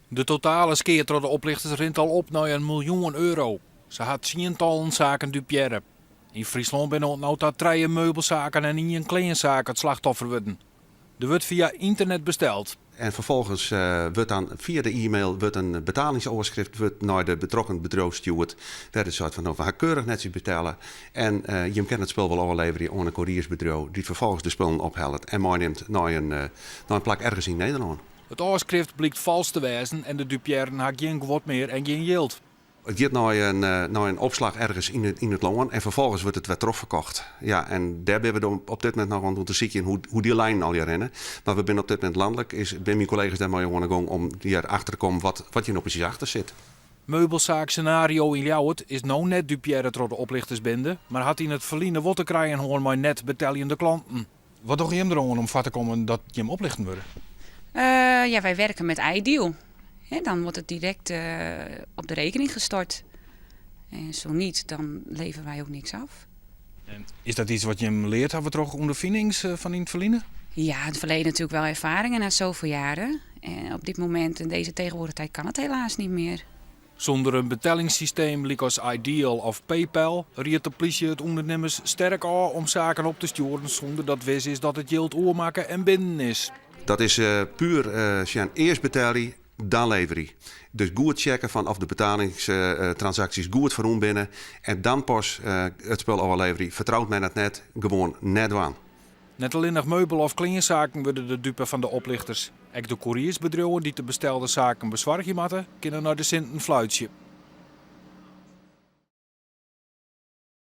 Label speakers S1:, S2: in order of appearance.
S1: De totale skea troch de oplichters rint al op nei in miljoen euro. Se ha tsientallen saken dupearre. Yn Fryslân binne oant no ta trije meubelsaken en ien kleansaak it slachtoffer wurden. Der wurdt fia ynternet besteld.
S2: En ferfolgens wurdt dan fia de e-mail wurdt in betalingsoerskrift wurdt nei de betrokken bedriuw stjoerd, wêr't it seit fan no, we ha keurich netsjes betelle en jim kinne it spul wol ôfleverje oan in koeriersbedriuw dy't ferfolgens de spullen ophellet en meinimt nei in nei in plak ergens yn Nederlân.
S1: It ôfskrift blykt falsk te wêzen en de dupearren ha gjin guod mear en gjin jild.
S2: It giet nei in nei in opslach ergens yn it yn it lân en ferfolgens wurdt it wer trochferkocht. Ja, en dêr binne we op dit momint noch oan it ûndersykjen hoe hoe dy lijnen allegear rinne. Mar we binne op dit momint lanlik is binne myn kollega's dêrmei oan 'e gong om hjir achter te kommen wat wat hjir no presys achter sit.
S1: Meubelsaak Scenario yn Ljouwert is no net dupearre troch de oplichtersbinde, mar hat yn it ferline wol te krijen hân mei net beteljende klanten. Wat dogge jim deroan om foar te kommen dat jim oplichten wurde?
S3: Ja, wij werken met iDeal. Dan wordt het direct op de rekening gestort. En zo niet, dan leveren wij ook niks af.
S1: En is dat iets wat jim leard hawwe troch ûnderfinings fan yn it ferline?
S3: Ja, in het verleden natuurlijk wel ervaringen na zoveel jaren. En op dit moment, in deze tegenwoordige tijd, kan het helaas niet meer.
S1: Sûnder in betellingssysteem lykas iDeal of PayPal riedt de plysje it ûndernimmers sterk ôf om saken op te stjoeren sûnder dat wis is dat it jild oermakke en binnen is.
S2: Dat is puer sjen, earst betelje, dan leverje. Dus goed checke fan of de betalingstransaksjes goed ferrûn binne en dan pas it spul ôfleverje. Fertrout men it net, gewoan net dwaan.
S1: Net allinnich meubel of kleansaken wurde de dupe fan de oplichters. Ek de koeriersbedriuwen dy't de bestelde saken besoargje moatte, kinne nei de sinten fluitsje.